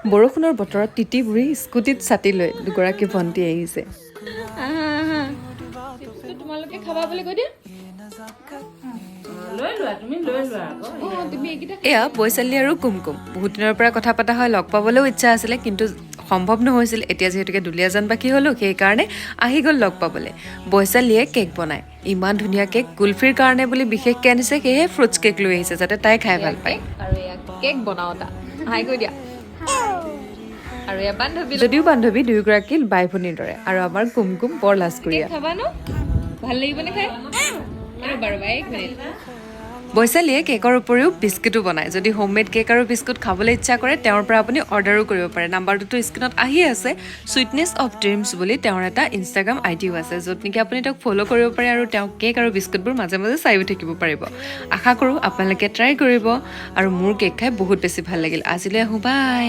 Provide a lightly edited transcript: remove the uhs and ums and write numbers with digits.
বৰষুণৰ বতৰত তিতি বুৰি স্কুটিত ছাতি লৈ দুগৰাকী ভণ্টি আহিছে। তোমালোকে খাবা বুলি কৈ দিয়া। লৈ লোৱা, তুমি লৈ লোৱা আকৌ। অঁ, তুমি এইকেইটা। এয়া বৈশালী আৰু কুমকুম। বহুত দিনৰ পৰা কথা পতা হয়, লগ পাবলৈও ইচ্ছা আছিলে, কিন্তু সম্ভৱ নহৈছিল। এতিয়া যিহেতুকে দুলীয়াজানবাসী হ'লোঁ, সেইকাৰণে আহি গ'ল লগ পাবলৈ। বৈশালীয়ে কেক বনায়, ইমান ধুনীয়া কেক। কুলফিৰ কাৰণে বুলি বিশেষকৈ আনিছে, সেয়েহে ফ্ৰুটছ কেক লৈ আহিছে, যাতে তাই খাই ভাল পায়। আৰু এয়া কেক বনাওঁতা, হাই কৈ দিয়া। আৰু এয়া বান্ধৱী। যদিও বান্ধৱী, দুয়োগৰাকী বাই ভনীৰ দৰে। আৰু আমাৰ কুমকুম বৰ লাজকুৰীয়া। কেক খাবা ন? ভাল লাগিবনে খাই? ৰ'বা ৰ'বা, এক মিনিট। বৈশালীয়ে কেকৰ উপৰিও বিস্কুটো বনায়। যদি হোমমেড কেক আৰু বিস্কুট খাবলৈ ইচ্ছা কৰে, তেওঁৰ পৰা আপুনি অৰ্ডাৰো কৰিব পাৰে। নাম্বাৰটোতো স্ক্ৰীণত আহি আছে। চুইটনেছ অফ ড্ৰিমছ বুলি তেওঁৰ এটা ইনষ্টাগ্ৰাম আই ডিও আছে, য'ত নেকি আপুনি তেওঁক ফ'ল' কৰিব পাৰে আৰু তেওঁ কেক আৰু বিস্কুটবোৰ মাজে মাজে চায়ো থাকিব পাৰিব। আশা কৰোঁ আপোনালোকে ট্ৰাই কৰিব আৰু মোৰ কেক খাই বহুত বেছি ভাল লাগিল। আজিলৈ আহোঁ, বাই।